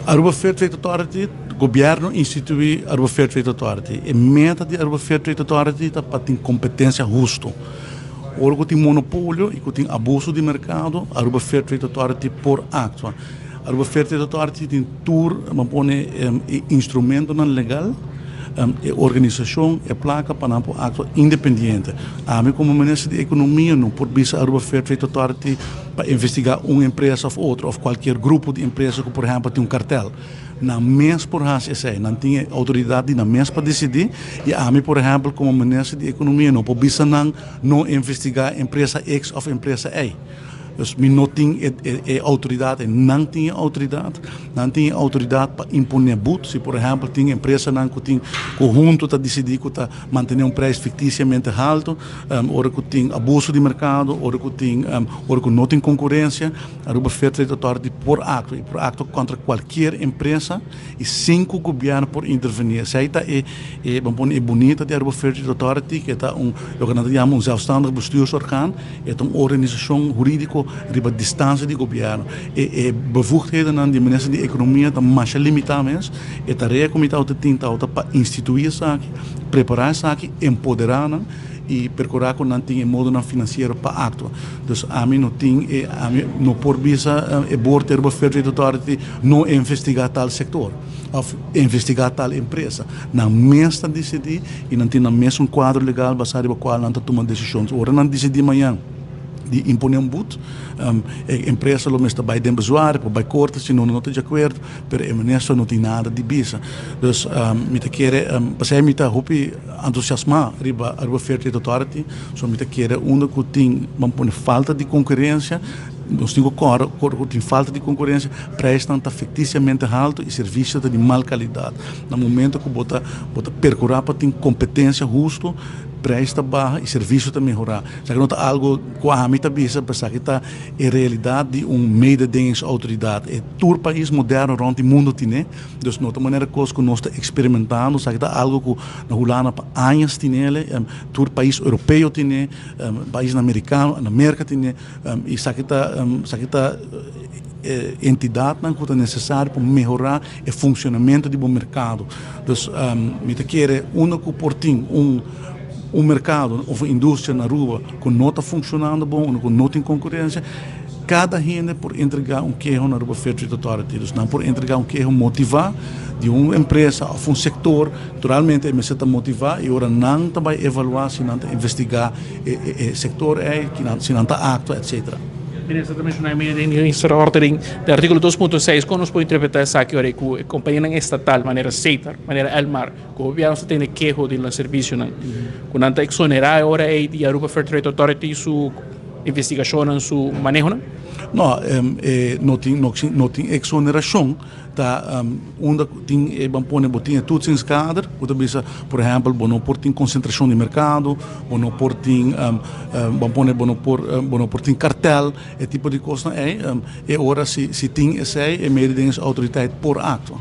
Aruba Fair Trade Authority, gobierno institui Aruba Fair Trade Authority. E meta di Aruba Fair Trade Authority ta pa tin competencia husto. Ora cu tin monopolio y cu tin abuso di mercado, Aruba Fair Trade Authority por actua. Aruba Fair Trade Authority tin tur, ban pone, e instrumentonan legal, e organisacion, e placa pa nan por actua independiente. Ami como Minister di Economia no por bisa Aruba Fair Trade Authority pa investiga un empresa of otro of cualkier grupo di empresa cu por ehempel tin un cartel. Nan mes por haci esey, nan tin e autoridad di nan mes pa dicidi y ami por ehempel como Minister di Economia no por bisa nan no investiga empresa X of empresa Y. Dus mi no tin e autoridad ei. Nan tin e autoridad. Nan tin e autoridad pa impone boet. Si por ehempel tin empresanan cu tin cu hunto ta dicidi cu ta mantene un prijs ficticiamente halto, ora cu tin abuso di mercado, ora cu tin ora cu no tin concurencia, Aruba Fair Trade Authority por actua y por actua contra cualkier empresa y sin cu gobierno por interveni. Esey ta e e ban pone e bunita di Aruba Fair Trade Authority, cu e ta un loke nan ta yama un zelfstandig bestuursorgaan. E ta un organisashon hurídiko riba distansia di gobièrnu. E e bevoegdhedennan di Minister di Ekonomia ta masha limitá mes. E tarea ku mi tabata tin tabata pa instituí esaki, prepará esaki, empoderá nan i perkurá ku nan tin e modonan finansiero pa aktua. Dus ami no tin e ami no por bisa e board di Aruba Fair Trade Authority no investigá tal sektor òf investigá tal empresa. Nan mes ta disidí i nan tin nan mes un kuadro legal basá riba kual nan ta tuma desishon. Ora nan disidí mañan di imponé un but, e empresa lo mester bai den bezwaar, por bai korte si no no ta di akuerdo, pero e minister no tin nada di bisa. Dus mi ta kere, pasei mi ta hopi entusiasmá riba Aruba Fair Trade Authority, so mi ta kere unda ku tin, ban pone falta di konkurensia, Nos tin ku kòrda ora ku tin falta di konkurensia, preisnan ta fiktisiamente haltu i servisio ta di mal kalidat. Na momento ku bo ta bo ta perkurá pa tin kompetensia hustu, preis ta baha i servisio ta mehorá. Esaki no ta algu ku ami ta bisa, pero esaki ta e realidat di un mededingingsautoridat. E tur pais moderno rònt di mundu tine, dus no ta manera kos ku nos ta eksperimentando, esaki ta algu ku na Hulanda pa añas tinele, tur pais europeo tine, paisnan amerikano na Merka tine. Esaki ta esaki ta e entidadnan ku ta nesesario pa mehorá e funshonamentu di bo merkado. Dus mi ta kere unda ku por tin un un merkado òf un industria na Aruba ku no ta funshonando bon, unda ku no tin konkurensia, kada hende por entregá un keho na Aruba Fair Trade Authority. Dus nan por entregá un keho motivá di un empresa òf un sektor. Naturalmente e mester ta motivá i ora nan ta bai evaluá si nan ta investigá e sector ei, si nan ta actua, etcetera. Minister ta menciona e mededingingsverordening den articulo 2.6, con nos por interpreta esaki ora cu e companianan estatal manera Setar, manera Elmar, cu gobierno ta tene keho di nan servicionan, cu nan ta exonera e ora ei di Aruba Fair Trade Authority su investigacionnan, su manehonan? No, no tin, no tin exoneracion. Ta unda ku tin e ban pone bo tin e toetsingskader ku ta bisa por ehèmpel bo no por tin konsentrashon di merkado, bo no por tin ban pone bo no por bo no por tin kartel, e tipo di kosnan ei e ora si si tin esei e mededingingsautoriteit por aktua.